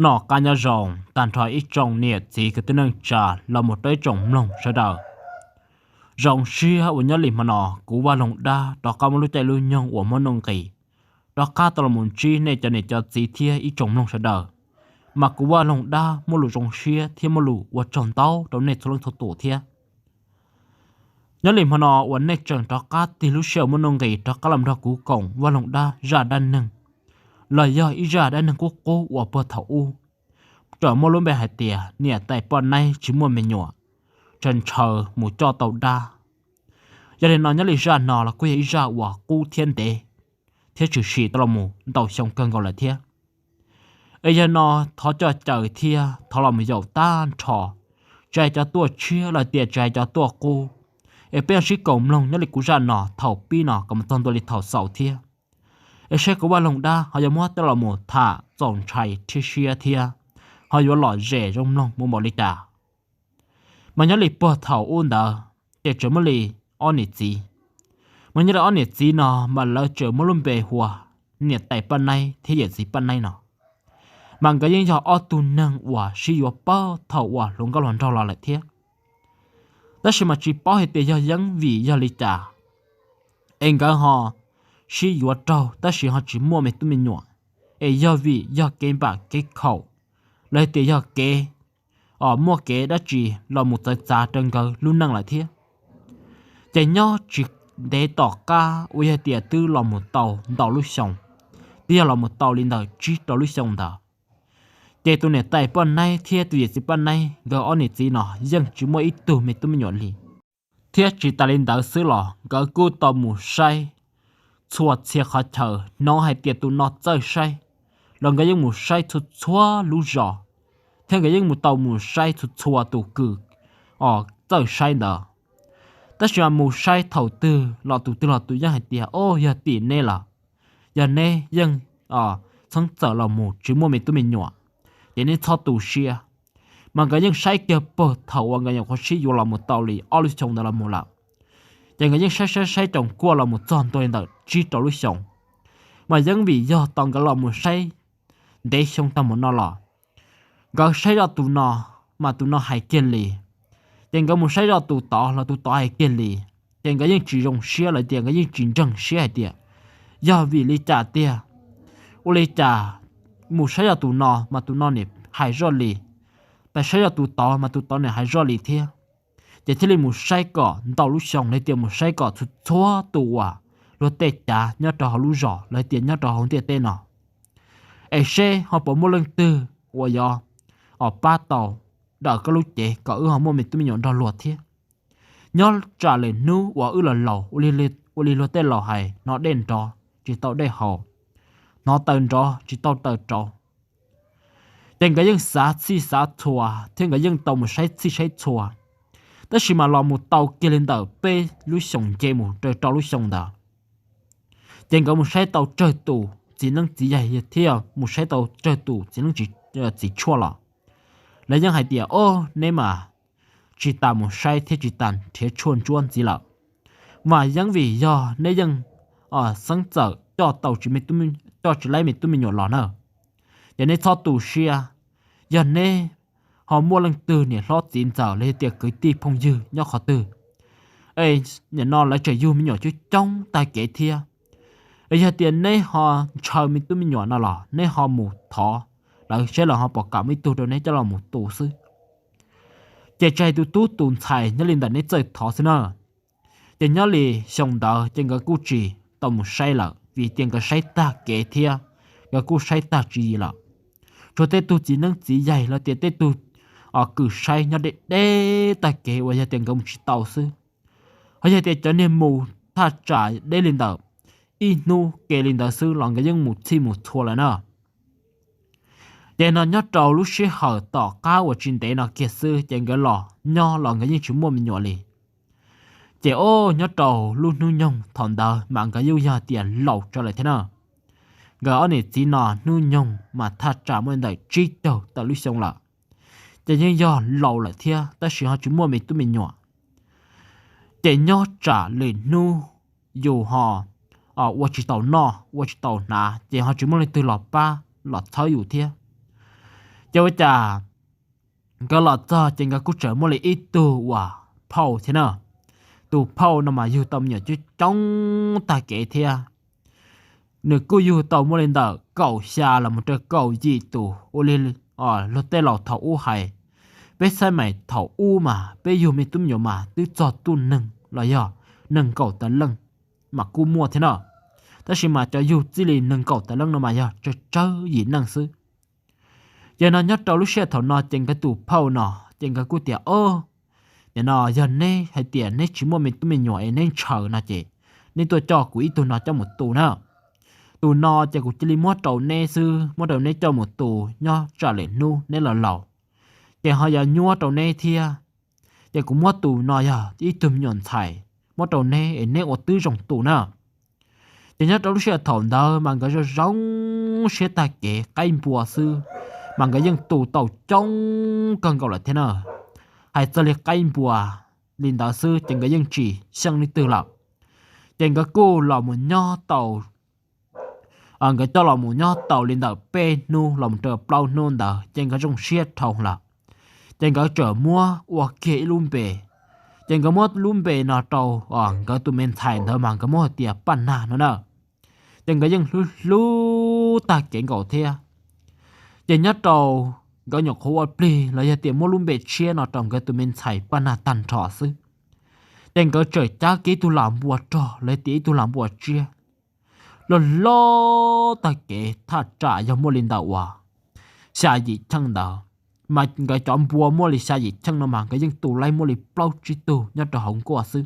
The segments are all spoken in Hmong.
Noj qab nyob zoo tag nrho ib tsoom niam txiv kwv tij neej tsa los mus rau ib tsoom mloog sawv daws. Zoo siab uas nyob li hmo no kuv Vaj Loog Dab rov qab muaj lub caij lub nyoog uas muaj nuj nqis rov qab tau los mus ntsib nej cov niam cov txiv thiab ib tsoom mloog sawv daws, mas kuv Vaj Loog Dab muaj lus zoo siab thiab muaj lus ua tsaug ntau rau nej txhua leej txhua tus thiab. Nyob li hmo no uas nej tseem rov qab tig lub sij hawm muaj nuj nqis rov qab los nrog kuv koom Vaj Loog Dab zaj dab neeg, los yog ib zaj dab neeg qub qub uas puag thaum ub, tseem muaj lub npe hais tias niam tais poj naib tsis muaj me nyuam, ntshaw ntshaw mus coj tau dab. Yog li no nyob li zaj no los kuj yog ib zaj uas qub thiab ntev, thiab tshwm sim tau los mus ntau xyoo kawg nkaus lawm thiab. Es yog no thov coj caw thiab thov los mus yaum tag nrho, tsis hais cov tuaj tshiab los tias tsis hais cov tuaj qub, es peb sib koom mloog nyob li kuv zaj no thaum pib no kom mus txog ntua li thaum xaus thiab. Es saib kuv Vaj Loog Dab ho yuav muab tej los mus tham txaus ntshai thiab siab thiab ho yuav lom zem zoo mloog mus npaum li cas. Mas nyob li puag thaum ub ntawd ces tseem muaj li ob niam txiv. Mas nyob li ob niam txiv no mas lawv tseem muaj lub npe hu ua niam tais poj naib thiab yawm txiv poj naib no. Mas nkawd yeej yog ob tug neeg uas sib yuav puag thaum uas hluas nkauj hluas nraug los lawm thiab. Tab sis mas tsis paub hais tias yog yeeb vim yog li cas es nkawd ho sib yuav raug tab sis ho tsis muaj me tub me nyuam, es yog vim yog kev npam kev khaum, los hais tias yog kev, muaj kev dab tsi los mus txawv txav rau nkawd lub neej lawm thiab. Ces nyob tsis ntev tom qab uas yog tias twb los mus tau ntau lub xyoo, twb yog los mus tau li ntawm tsib rau lub xyoo ntawd, ces tus niam tais poj naib thiab tus yawm txiv poj naib nkawd ob niam txiv no yeej tsis muaj ib tug me tub me nyuam li. Thiab tsis tas li ntawd xwb los nkawd kuj tau mus saib txhua txhia qhov chaw hnov hais tias tus no txawj saib, los nkawd yeej mus saib txhua txhua lub zos, thiab nkawd yeej mus tau mus saib txhua txhua tus kws txawj saib ntawd. Tab sis mas mus saib thaum twg los tus twg los tus yeej hais tias, o, yog tim neb lawm, yog neb yeej txheeb txawm los mus tsis muaj me tub me nyuam, ces neb txhob tu siab. Mas nkawd yeej saib kiag puag thaum uas nkawd nyuam qhuav sib yuav los mus tau li ob lub xyoo ntawd los mus lawm, ces nkawd yeej saib saib saib tsoom kuaj los mus txog ntua li ntawm tsib rau lub xyoo. Mas yeeb vim yog tau nkawd los mus saib ntev xyoo tag mus no los, nkawd saib zoj tus no, mas tus no hais kiag li, ces nkawd mus saib zoj tus tod los tus tod hais kiag li, ces nkawd yeej tsis zoo siab los tias nkawd yeej tsis ntseeg siab hais tias yog vim li cas tiag. Ua li cas mus saib zoj tus no mas tus no nim hais zoj li, pais saib zoj tus tod mas tus tod nim hais zoj li thiab. Ces thiaj li mus saib kom ntau lub xyoo los tias mus saib kom txhua txhua tus uas luag tej cav nyob rau hauv lub zos los tias nyob rau hauv ntiaj teb no, es seb ho puas muaj leej twg uas yuav pab tau daws koj lub cev kom wb ho muaj me tub me nyuam nrog luag thiab. Nyob tsam lwm hnub uas wb los laus, ua li luag tej laus hais, hnov dej nrov tsis tau dej haus, hnov taw nrov tsis tau taw rauv. Ces nkawd yeej xav txhij xav txhua thiab nkawd yeej tau mus saib txhij saib txhua, tab sis mas los mus tau kiag li ntawm peb lub xyoos nce mus rau rau lub xyoo ntawd, ces nkawd mus saib tau tsawg tus txiv neeb txiv yaig thiab mus saib tau tsawg tus txiv neeb txiv tshuaj los, lawv yeej hais tias, o, neb mas tsis tas mus saib thiab tsis tas nrhiav tshuaj ntsuab ntxiv lawm, mas yeeb vim yog neb yeej xeeb txawm coj tau, coj tsis laib me tub me nyuam los na. Ces neb txhob tu siab, yog neb ho muaj leej twg niam hlob txiv ntxawm los yog tias kwv tij phooj ywg nyob qhov twg, nim no lawv tseem yug me nyuam coob coob tag kev thiab. Yog tias neb ho ntshaw me tub me nyuam no los neb ho mus thov lawv saib lawv ho puas kam muaj ib tug rau neb coj los mus tu xwb. Ces tsis hais tus tub tus ntxhais, nyob li ntawm neb txawj thov xwb na. Ces nyob li xyoo ntawd ces nkawd kuj tsis tau mus saib lawm vim tias nkawd saib tag kev thiab nkawd kuj saib tag tswv yim lawm. Tsuas tej tug txiv neeb txiv yaig los tias tej tug kws saib nyob deb deb tag kev uas yog tias nkawd mus tsis tau xwb. Ho yog tias cov niag mus thaj tsam deb li ntawm ib hnub ke li ntawd xwb los nkawd yeej mus txhij mus txhua lawm na. Ces no nyob rau lub sij hawm tom qab uas tsis ntev no kiag xwb ces nkawd los nyob los nkawd yeej tsis muaj me nyuam li. Ces o, nyob rau lub hnub nyoog thaum ntawd mas nkawd yeej yog tias laus tsawv lawm thiab na. Nkawd ob niam txiv no hnub nyoog mas thaj tsam muaj ntawm tsib caug tawm lub xyoo lawm, ces yeej yog laus lawm thiab tab sis ho tsis muaj me tub me nyuam. Ces nyob tsam lwm hnub yus ho ua tsis tau noj ua tsis tau hnav ces ho tsis muaj leej twg los pab los txhawb yus thiab. Ces ua cas nkawd los txog ces nkawd kuj tseem muaj li ib tug uas phauj thiab na. Tus phauj no mas yug tau me nyuam coob coob tag kev thiab. Nws kuj yug tau muaj li ntawm kaum xya los mus rau kaum yim tus ua li luag tej laus thaum ub hais. Peb xav mas thaum ub mas peb yug me tub me nyuam mas twb txog tug neeg los yog nees nkaum tawm leej mas kuj muaj thiab na. Tab sis mas cov yug txij li nees nkaum tawm leej no mas yog tsawg tsawg yim neej xwb. Ces no nyob rau lub sij hawm thaum no ces nkawd tus phauj no ces nkawd kuj tias, Ob, nim no yog neb hais tias neb tsis muaj me tub me nyuam es neb ntshaw no ces neb tuaj coj kuv ib tug no coj mus tu na. Tus no ces kuv cia li muab rau neb xwb, muab rau neb coj mus tu nyob tsam lwm hnub neb los laus ces ho yuav nyuaj rau neb thiab. Ces kuv muab tus no yog ib tug me nyuam ntxhais muab rau neb es neb ua tib zoo tu na. Ces nyob rau lub sij hawm thaum ntawd mas nkawd zoo zoo siab tag kev, qaib npua xwb mas nkawd yeej tu tau coob kawg nkaus lawm thiab na. Hais txog li qaib npua li ntawd xwb ces nkawd yeej tsis xyeej leej twg lawm. Ces nkawd kuj los mus nyob tau nkawd coj los mus nyob tau li ntawm peb hnub los rau plaub hnub ntawd ces nkawd zoo siab dhau lawm. Ces nkawd txawm muab ua kiag ib lub npe. Ces nkawd muab lub npe no rau nkawd tus me ntxhais ntawd mas nkawd muab hais tias Paj Nag no na. Ces nkawd yeej hlub hlub tag kev nkaus thiab. Ces nyob rau nkawd nyuam qhuav ua plig los yog tias muab lub npe tshiab no rau nkawd tus me ntxhais Paj Nag tag nrho xwb, ces nkawd txawm cab kiag ib tug lam npua rog los tias ib tug lam npua tsiab loj loj tag kev, thaj tsam yog muaj li ntawm uas xya yim cheej ntawd. Mas nkawd cov npua muaj li xya yim cheej no mas nkawd yeej tu laib muaj li plaub tsib tug nyob rau hauv nkuaj xwb.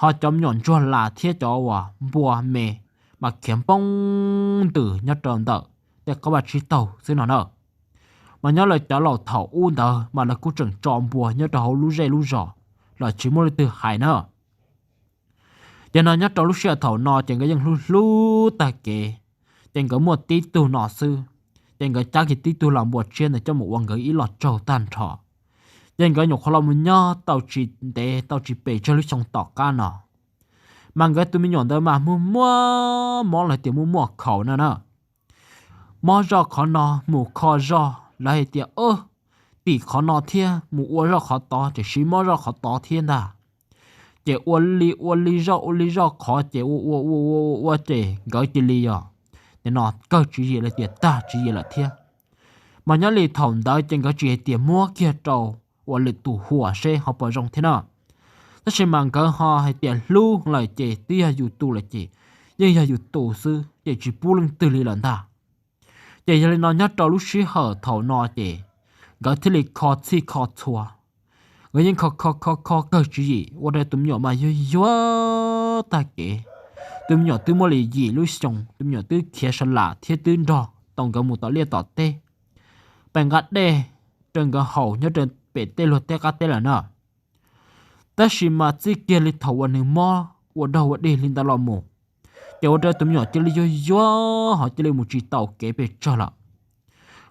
Ho cov me nyuam ntsuag las thiab cov uas npua me mas khiav npoo ntws nyob rau ntawm tej qab vaj tsib taug xwb no na. Mas nyob lawv cov laus thaum ub ntawd mas lawv kuj tseem tso npua nyob rau hauv lub zej lub zos los tsis muaj leej twg hais na. Ces no nyob rau lub sij hawm thaum no ces nkawd yeej hlub hlub tag kev, ces nkawd muaj tib tug no xwb, ces nkawd cab kiag tib tug lam npua tsiab ntawd coj mus ua nkawd ib los tsaug tag nrho. Ces nkawd nyuam qhuav los mus nyob tau tsis ntev tau tsis pes tsawg lub xyoo tom qab no, mas nkawd tus me nyuam ntawd mas muaj muaj mob los tias muaj muaj khaus no na. Mob zoj qhov no mus kho zoj lawv hais tias, Ob, tim qhov no thiab mus ua zoj qhov tod ces siv mob zoj qhov tod thiab ntag. Ces ua li ua li zoj ua li zoj qhov ces ua ua ua ua ua ces nkawd cia li yog nim no kawg tswv yim lawm tias tag tswv yim lawm thiab. Mas nyob li thaum ntawd ces nkawd tsis hais tias muab kiag rau uas lwm tus huam seb ho puas zoo thiab na. Tab sis mas nkawd ho hais tias hlub lawm ces twb yog yus tus lawm ces yeej yog yus tus xwb ces tsis pub leej twg li lawm ntag. Ces yog li no nyob rau lub sij hawm thaum no ces nkawd thiaj li kho txhij kho txhua. Nkawd yeej kho kho kho kho kawg tswv yim ua rau tus me nyuam mas yuag yuag tag kev. Tus me nyuam twb muaj li yim lub xyoo, tus me nyuam twb khiav sa lam thiab twb nrog tau nkawd mus tom liaj tom teb, pais nqa dej rau nkawd haus nyob rau pem tej luag tej qab teb lawm na. Tab sis mas txij kiag li thaum uas nws mob ua dog ua dig li ntawd los mus, ces ua rau tus me nyuam cia li yuag yuag ho cia li mus tsis taus kev pes tsawg lawm,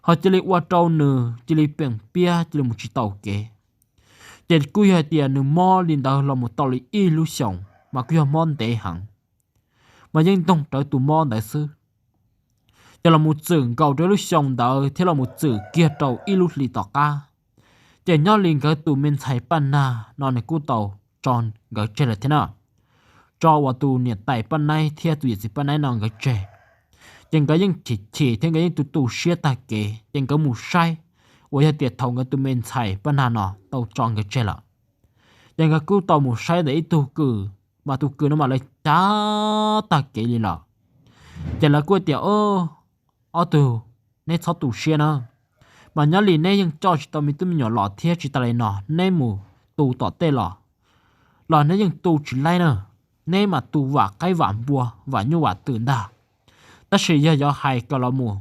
ho cia li ua rau nws cia li peem piab cia li mus tsis taus kev. Ces kuj yog hais tias nws mob li ntawd los mus tau li ib lub xyoos mas kuj yog mob ntev heev, mas yeej ntoog rawv tus mob ntawd xwb. Ces los mus txwm nkaus rau lub xyoo ntawd thiab los mus txwm kiag rau ib lub hlis tom qab, ces nyob li nkawd tus me ntxhais Paj Nag no nws kuj tau tso nkawd tseg lawm thiab na. Tso uas tus niam tais Paj Naib thiab tus yawm txiv Paj Naib no nkawd tseg, ces nkawd yeej chim chim thiab nkawd yeej tu tu siab tag kev ces nkawd mus saib uas yog tias thaum nkawd tus me ntxhais Paj Nag no tau tso nkawd tseg lawm. Ces nkawd kuj tau mus saib ntawm ib tug kws, mas tus kws no mas lawv cav tag kev li lawm. Ces lawv kuj tias, Ob tug, neb txhob tu siab na, mas nyob li neb yeej coj tsis tau me tub me nyuam los thiab tsis tas li no neb mus tu tom tej los, los neb yeej tu tsis laib na. Neb mas tu vam qaib vam npua vam nyuj vam twm ntag, tab sis yog yuav hais kom los mus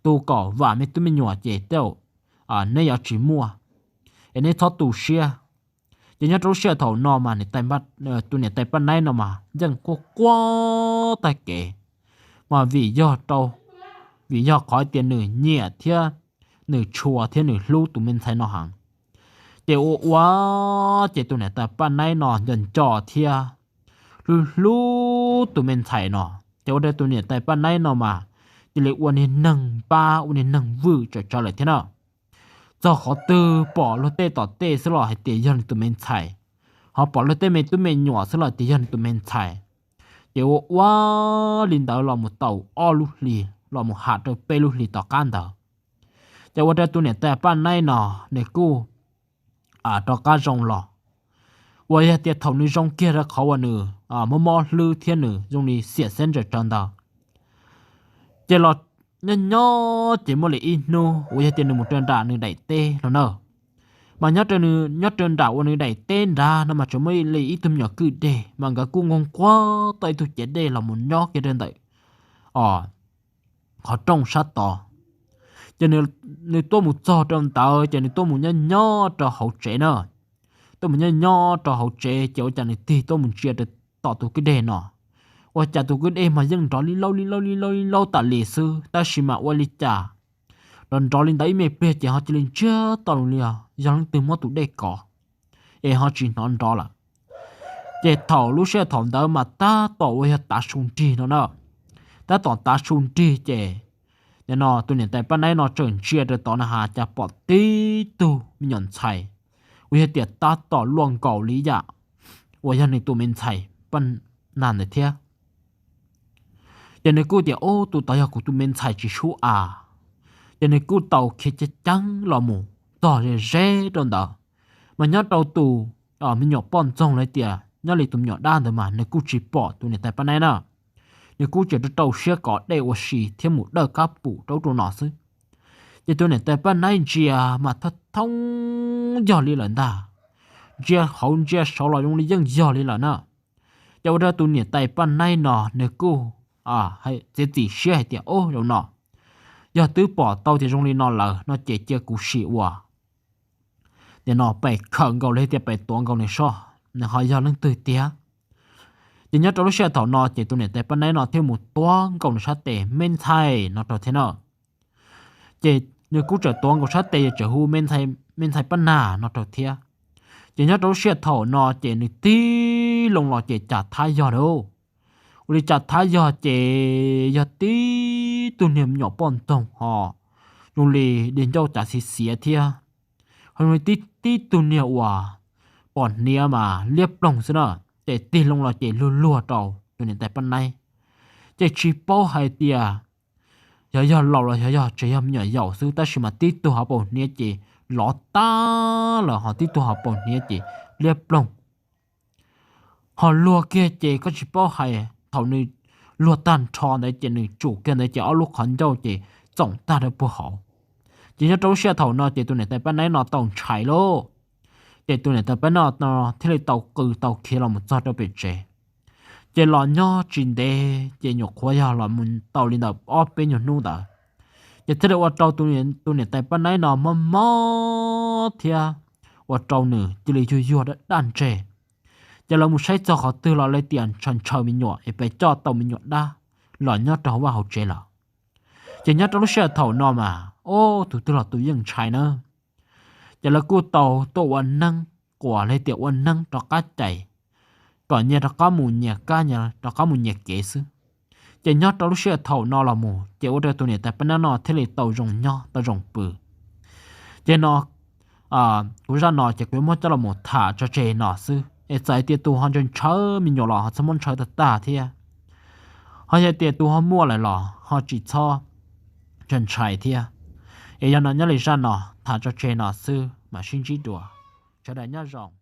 tu kom vam me tub me nyuam ces tej zaum neb yuav tsis muaj, es neb txhob tu siab. Ces nyob rau lub sij hawm thaum no mas tus niam tais Paj Naib no mas yeej quaj quaj tag kev, mas vim yog rau, vim yog qhov tias nws nyiam thiab nws tshua thiab nws hlub tus me ntxhais no heev. Ces ua ua ces tus niam tais Paj Naib no nco nco thiab hlub hlub tus me ntxhais no, ces ua rau tus niam tais Paj Naib no mas cia li ua niag neeg npab ua niag neeg vwm tsawm tsawv lawm thiab na. txog qhov twg pom luag tej tom tej xwb los hais tias yog nws tus me ntxhais, ho pom luag tej me tub me nyuam xwb los tias yog nws tus me ntxhais. Ces ua ua li ntawd los mus tau ob lub hlis los mus ham rau peb lub hlis tom qab ntawd, ces ua rau tus niam tais Paj Naib no nws kuj rov qab zoo los. Uas yog tias thaum nws zoo kiag rau qhov uas nws mob mob hlwb thiab nws zoo li xiam xeeb ntsaws tsawv ntawd, ces los nyob nyob ces muaj li ib hnub uas yog tias nws mus rau nram nws daim teb no na, mas nyob rau nws nyob rau nram uas nws daim teb nrad no mas tseem muaj li ib tug me nyuam kwj deg mas nkawd kuj nquag nquag tau ib tug ciav dej los mus nyob kiag rau ntawm qhov rooj sab tod. Ces nws tuaj mus txog rau ntawd ces nws tuaj mus nyob nyob rau hauv tsev na. Tuaj mus nyob nyob rau hauv tsev ces ua cas nws tig tuaj mus ntsia rau tom tus kwj deg no, ua cas tus kwj deg mas yeej nrov li laub li laub li laub li laub tas li xwb, tab sis mas ua li cas nrov nrov li ntawd ib me pliag ces ho cia li ntsiag to li yog leej twg muab tus dej kov es ho tsis hnov nrov lawm. Ces thaum lub sij hawm thaum ntawd mas tab tom uas yog tav su nrig no na, tab tom tav su nrig ces no tus niam tais Paj Naib no tseem ntsia rau tod na has cas pom tib tug me nyuam ntxhais uas yog tias tab tom luaj nkaus li yam uas yog nws tus me ntxhais Paj Nag ntawd thiab. Ces nws kuj tias, Ub, tus tod yog kuv tus me ntxhais tsis sub as. Ces nws kuj tau khiav ceev ceev los mus txog ze ze rau ntawd, mas nyob rau tus me nyuam poj ntxoog los tias nyob li tus me nyuam dab ntawd mas nws kuj tsis pom tus niam tais Paj Naib na. Nws kuj tseem rau rau siab kov dej ua si thiab mus dawj kab pum rau ub rau no xwb. Ces tus niam tais Paj Naib ntsia mas thoob thoob yog li lawm ntag, ntsia hauv ntsia saud los zoo li yeej yog li lawm na. Ces ua rau tus niam tais Paj Naib no nws kuj txiav txim siab hais tias, Ub, zaum no yog twb pom tau tias zoo li no lawm no ces cia kuv sim ua nim no pem khawm nkaus li tias pem tuav nkaus nws soj, nws ho yog leej twg tiag. Ces nyob rau lub sij hawm thaum no ces tus niam tais Paj Naib no thiaj mus tuav nkaus nws sab tes, Me ntxhais, no rau thiab na. Ces nws kuj tseem tuav nkaus sab tes tseem hu, Me ntxhais Paj Nag, no rau thiab. Ces nyob rau lub sij hawm thaum no ces nws tig loo los ces cas thab yog lauj. Ua li cas thab yog ces yog tib tug niag me nyuam poj ntxoog ho zoo li dig ncauj cav xiv xiav thiab, ho zoo li tib tug niag uas pom hniav mas liab ploog xwb na. Ces tig loo los ces luag luag rau tus niam tais Paj Naib, ces tsis paub hais tias yog yog laus los yog yog tseem yog me nyuam yaus xwb, tab sis mas tib tug hauv paus hniav ces lov tag lawm, ho tib tug hauv paus hniav ces liab ploog. Ho luag kiag ces koj tsis paub hais, thaum nws luag tag nrho ntawd ces nws tsum kiag ntawd ces ob lub qhov ncauj ces txoom tag rau puag hauv. Ces nyob rau lub sij hawm thaum no ces tus niam tais Paj Naib no tau ntshai lauj. Ces tus niam tais Paj Naib no thiaj li tau qw tau khiav los mus txog rau pem tsev. Ces los nyob tsis ntev ces nyuam qhuav yog los mus tau li ntawm ob peb nyuag hnub ntawd, ces thiaj li ua rau tus niam tais Paj Naib no mob mob thiab ua rau nws cia li yuag yuag daj ntseg. Ces lawv mus saib txog qhov twg los li tias ntshaw ntshaw me nyuam es pes coj tau me nyuam dab los nyob rau hauv vaj hauv tsev lawm. Ces nyob rau lub sij hawm thaum no mas, ub, tus twg los tus yeej ntshai na. Ces lawv kuj tau tuaj ua neeb quas li tias ua neeb rov qab cais, kom nyias rov qab mus nyias kab, nyias rov qab mus nyias kev xwb. Ces nyob rau lub sij hawm thaum no los mus ces ua rau tus niam tais Paj Naib no thiaj li tau zoo nyob tau zoo pw. Ces no kuv zaj no ces kuv yuav muab coj los mus tham tso tseg no xwb, es txawm hais tias tus ho ntshaw ntshaw me nyuam los ho txhob muab ntshaw tag tag thiab, ho yog tias tus ho muaj lawm los ho tsis txhob ntshaw ntshai thiab. Es yog no nyob li zaj no tham tso tseg no xwb, mam sib ntsib dua, sawv daws nyob zoo.